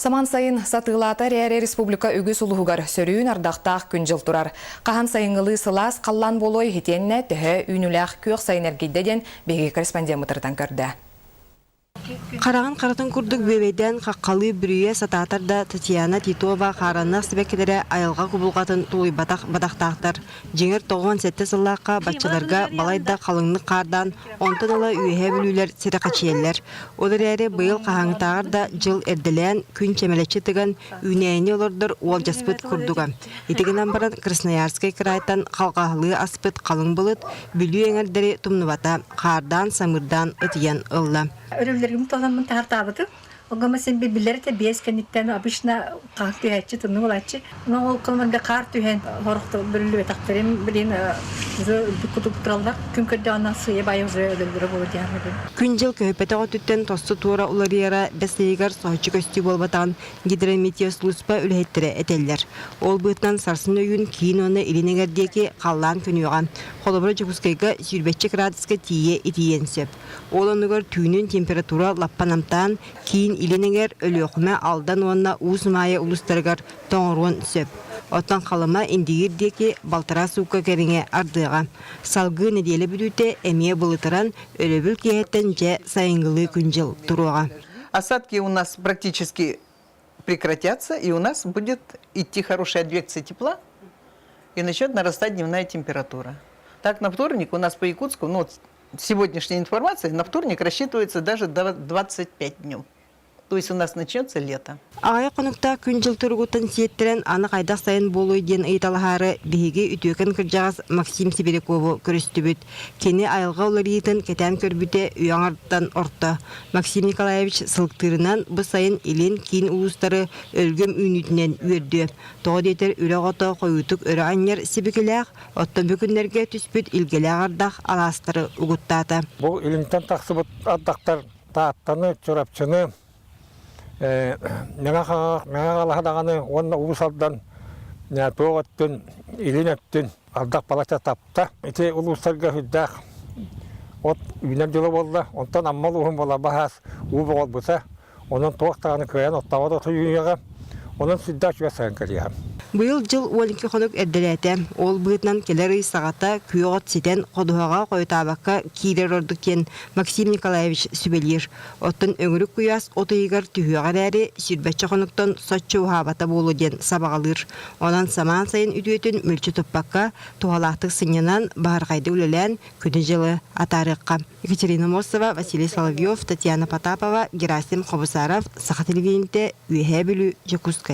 Самаан сайын сатыылаата эрээри республика үгүс улууһугар сөрүүн ардахтаах күн-дьыл турар. Хаһан сайыҥҥылыы сылаас халлаан буолуой итиэннэ төһө үүнүүлээх күөх сайын эргийдэ диэн биһиги корреспондеммыт ырытан көрдө. Хараҕын харатын курдук бүөбэйдээн хаххалыы бүрүйэ сатаатар да Татьяна Титова хаараннаах сибэккилэрэ айылҕа кубулҕатын тулуйбатах бадахтаахтар. Дьиҥэр 97 сыллаахха баччаларга балайда халыҥнык хаардаан, онтон ыла Үөһээ Бүлүүлэр сэрэхэчийэллэр. Ол эрээри быйыл хаһааҥҥытааҕар да дьыл эрдэлээн, күн чэмэлэччи тыган, үүнээйини олордор уолдьаспыт курдуга. Ити гынан баран Красноярскай кыраайтан халҕаһалыы аспыт халыҥ былыт Бүлүү эҥэрдэри тумнубата, хаардаан, самыырдаан ытыйан ылла. Өрүллэргин толаммын таһартаабытым. Оҕомо син биллэр этэ биэс кэнниттэн обычно хаһан түһээччи тымныы буолааччы. Но ол кылмарга хаар түһэн хорохто бөрүллүбэтэхтэрин билин уже үрдүк кутук тураллар. Күн көрдөҕүнэн сыыйа баайы уже өлөллөрө буолуо диэн. Күн-дьыл көһүппэтэх өттүттэн тосту туора уларыйара бэс ыйыгар соһуччу көстүү буолбатаҕын гидрометеослууспа үлэһиттэрэ этэллэр. Ол быһыытынан сарсын өйүүн киин уонна илин эҥэр диэки халлаан көнүөҕэ. Холобура, Дьокуускайга сүүрбэччэ кыраадыска тиийэ итийиэн сөп. Ол оннугар түүнүн температура лаппа намтаан, киин илин эҥэр, Өлүөхүмэ, Алдан уонна Уус Маайа улуустарыгар тоҥоруон сөп. Оттон Халыма, Индигир диэки балтараа суукка кэриҥэ ардыаҕа. Салгыы нэдиэлэ бүтүүтэ эмиэ былытыран, өрөбүл киэһэттэн дьэ сайыҥҥылыы күн-дьыл туруоҕа. Осадки у нас практически прекратятся, и у нас будет идти хорошая адвекция тепла, и начнет нарастать дневная температура. Так, на вторник у нас по Якутску, ну, вот сегодняшняя информация, на вторник рассчитывается даже до 25 днем. То есть у нас начнется лето. Аҕыйах хонуктаах күн-дьыл туругуттан сиэттэрэн аны хайдах сайын буолуой диэн ыйыталаһаары биһиги үтүөкэн кырдьаҕас Максим Сибирякову көрүстүбүт. Кини айылҕа уларыйыытын кэтээн көрбүтэ үйэ аҥарыттан орто. Максим Николаевич сылыктыырынан бу сайын илин киин улуустары өлгөм үүнүүтүнэн үөрдүө. Тоҕо диэтэр үрэх ото хойуутук өрө анньар сибикилээх, оттон бу күннэргэ түспүт илгэлээх ардах алаастары угуттаата. Бу илинтэн тахсыбыт ардахтар Тааттаны, Чурапчыны, Мэҥэ Хаҥалаһы даҕаны уонна Уус Алдан туох өттүн, илин өттүн ардах балачча тапта. Ити улуустарга сүрдээх от үүнэр дьыла буолла. Онтон Амма улууһун буоларба хаас уу боҕолбута. Онон туох даҕаны кыайан оттообот оту үүнүөҕэ. Онон сүрдээх үчүгэй сайын кэлиэҕэ. Быйыл дьыл 12 хонук эрдэлээтэ. Ол быһыытынан кэлэр ый саҕата күөх от ситэн, ходуһаҕа хойутаабакка киирэр ордук диэн Максим Николаевич сүбэлиир. Оттон өҥүрүк куйаас от ыйыгар түһүөҕэ эрээри, сүүрбэччэ хонуктан соччо уһаабата буолуо диэн сабаҕалыыр. Онон самаан сайын үтүөтүн мүлчү туппакка, туһалаахтык сынньанан, баһырхайдык үлэлээн, күнү-дьылы атаарыахха. Екатерина Мосова, Василий Соловьев, Татьяна Потапова, Герасим Хобусаров, Саха телевидениетэ, Үөһээ Бүлүү, Дьокуускай.